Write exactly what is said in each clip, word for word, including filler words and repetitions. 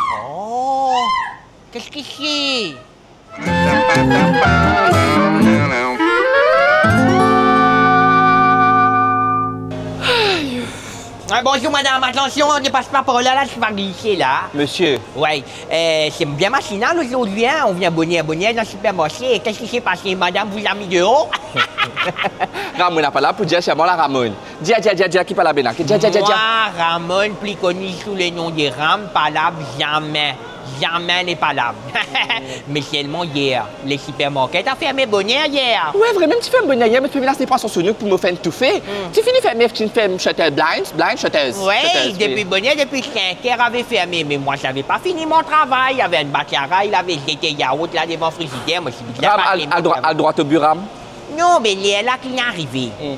Oh, qu'est-ce que c'est? Ah, bonjour madame, attention, ne passe pas par là, là, tu vas glisser là. Monsieur. Ouais, euh, c'est bien matinal aujourd'hui, hein, on vient bonheur, bonheur dans le supermarché. Qu'est-ce qui s'est passé, madame vous a mis dehors? Ramon, pa la pou dir serman la, Ramon. Dia, dia, dia, dia, ki pa la bena, ki dia, dia, dia, dia. Mwa, Ramon, pli koni sou le nom de Ram, pa la zame, zame ne pa la. Me selman yer, le sipermarket a ferme boner yer. Wi, vre, mem ti ferm boner yer, me ti pe menas de pwason sou nou pou mo fer enn toufe. Hmm. Ti fini ferme, ti ferm shutter, blinds, blind shutters, wi, shutters, wi. Depi boner, depi sink er ave ferme, me mwa, zavi pa fini mon travay, ave enn batara, li ave zete yaourt la devan frizider, mo ti bizin... Ram, al, al drwa, al drwa o bi, Ram. Non, me ler la ki arive. Hmm.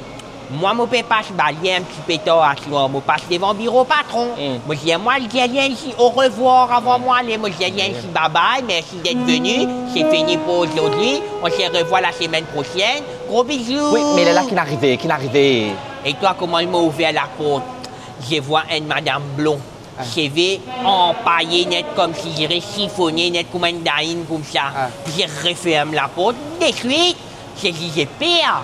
Mwa, mo pe pas bale enn tipe tar aswar, mo pas devan biro patron. Hmm. Mo dir, mwa, al dir li enn ti orevwar avan mo ale, mo dir li enn ti babay, merci d'être venu, c'est fini pour aujourd'hui, on se revoit la semaine prochaine, gros bisous. Wi, me ler la ki arive, ki arive? E twa, kouma mo ouver laport, je vois enn madam blon. Ah. Seve anpaye net, koumsi li sifone net kouma enn dayin koumsa. Ah. Je referm laport deswit, se li, je per.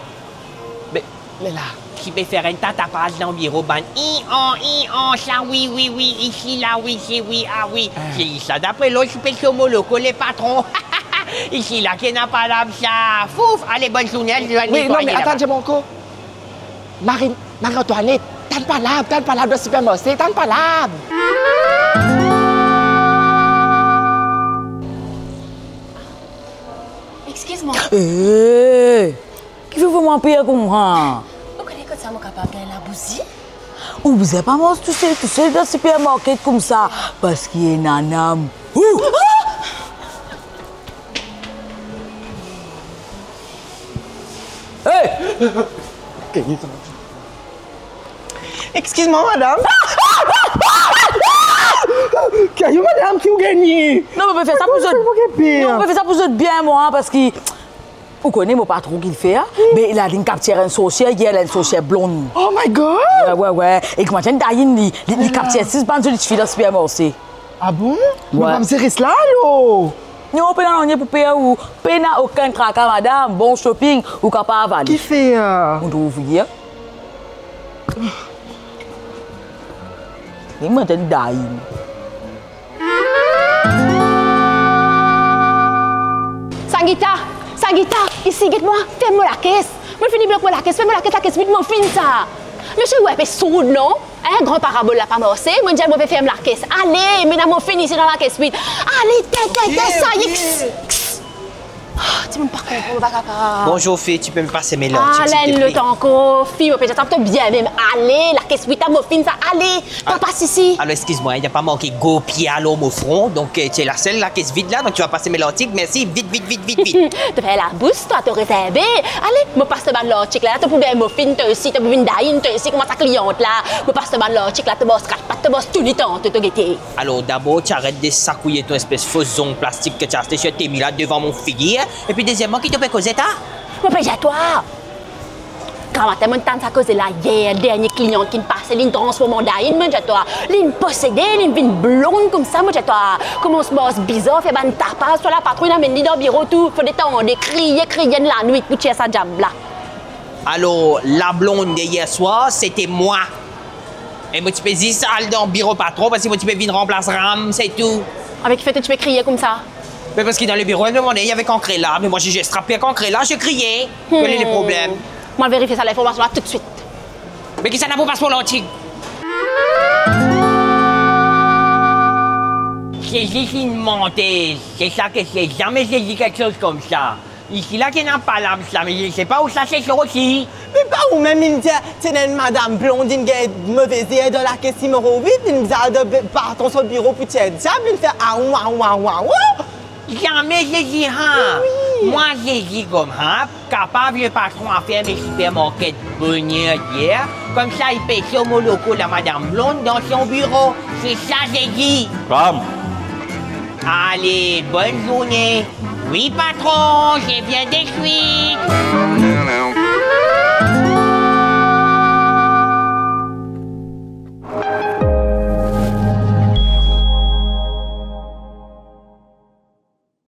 Me, me la. Ti pe fer enn ta tapaz dan biro, bann i an, i an, sa wi, wi, wi, isi la, wi, si, wi, a, wi. Ah. Se li sa, dapre lot, ti pe so mo loko, le patron. Isi la ki ena palab sa. Fouf, ale, bonn zourne, ale, wi, non, me atann, dir mwa ankor. Marie, Marie-Antoinette, tann palab, tann palab dan sipermarse, tann palab. Exkiz mwa. Eh, ki fer ou fer mwa per koumsa? Ou kone kot sa mo kapav gagn labouzi? Ou bizin pa manz tousel, tousel dan sipermarket koumsa, parski ena nam. Ou! Hey! Exkiz mwa, madam. Kayo, madam, ki ou gagne? Non, mo pe fer sa pou zot. Mo pe fer sa pou zot bien, mwa, parski ou kone mo patron ki li fer, a? Wi. Be la, linn kaptir enn sorsier, ena enn sorsier blond. Oh my God! Wi, wi, wi. E kouma enn dayin, li, li, li kaptir sis bann zoli tifi dan sipermarse. Ah bon? Wi. Me pa bizin res la alor? Non, pena nanye pou per, ou pena okenn traka, madam. Bon shopping, ou kapav ale. Ki fer? Ou trouv li, a? Li mwa enn dayin. Sangita, Sangita, isi, get mwa, ferm mo lakes. Mo fini blok mo lakes, ferm mo lakes, lakes vit, mo finn sa. Misie, ou enpe sourd, non? Hein, gran parabol la pa marse, mo dir mo pe ferm lakes. Ale, me la mo finn isi dan lakes vit. Ale, te, te, te, sa, ye, ks, ks. Ah, dimoun pa konpran, mo pa kapav. Bonjour fille, tu peux me passer mes lentilles, s'il te plaît? Ala enn lot ankor, fi, mo pe dir sa pou to bien mem. Ale, lakes vit la mo finn sa, ale, pa pas isi. Alors, excuse-moi, il n'y a pas marqué gros pied à l'homme au front, donc, euh, tu es la seule, la caisse vide là, donc tu vas passer mes lentilles, merci, vite, vite, vite, vite, vite. To fer labous twa, to rezerve. Ale, mo pas to bann lartik la, to pou vinn mo finn to isi, to pou vinn dayin to isi, kouma sa kliant la. Mo pas to bann lartik la, to mars kat pat, to mars touni tanto, to gete. Alors, d'abord, tu arrêtes de secouer ton espèce faux zong plastique que tu as acheté chez Temu là devant mon figure. Et puis, deuxièmement, ki to pe koze ta? Mo pe dir twa. Gramatin, mo tann sa koze la yer, dernie kliant ki pase, linn transform an dayin, mo dir twa. Linn posede, linn vinn blond koumsa, mo dir twa. Koumans mars bizar, fer bann tapaz, twa la patron inn amenn li dan biro tou, fode tande, kriye, kriye lanwit pou tir sa diab la. Alors, la blonde de hier soir, c'était moi. E mo ti pe zis al dan biro patron, parski mo ti pe vinn ranplas Ram, se tou. Avek kifer to ti pe kriye koumsa? Mais parce que dans le bureau, elle me demandait, il y avait Cancrela, mais moi, j'ai juste attrapé Cancrela, je criais. Quel est le problème? Mo al verifie sa linformasion la toutswit. Mais ki sa ena pou pas mo lanti? Se zis enn mantez, se sa ke se, zame se dir kiksoz koumsa. Isi la ki ena palab sa, me je sais pas où ça se sorti. Me pa ou mem inn dir ti ena enn madam blond inn gagn move zer dan lakes nimero wit, inn bizin al dan be-, patron so biro pou tir diab, inn fer aou, aou, aou, aou. Zame je dir, ha. Wi. Mwa je dir koumsa, kapav le patron a ferme sipermarket boner yer, koumsa li pe so mo loko la madam blond dan son biro. Se sa je dir. Pam. Allez, bonne journée. Oui, patron, je viens de suite.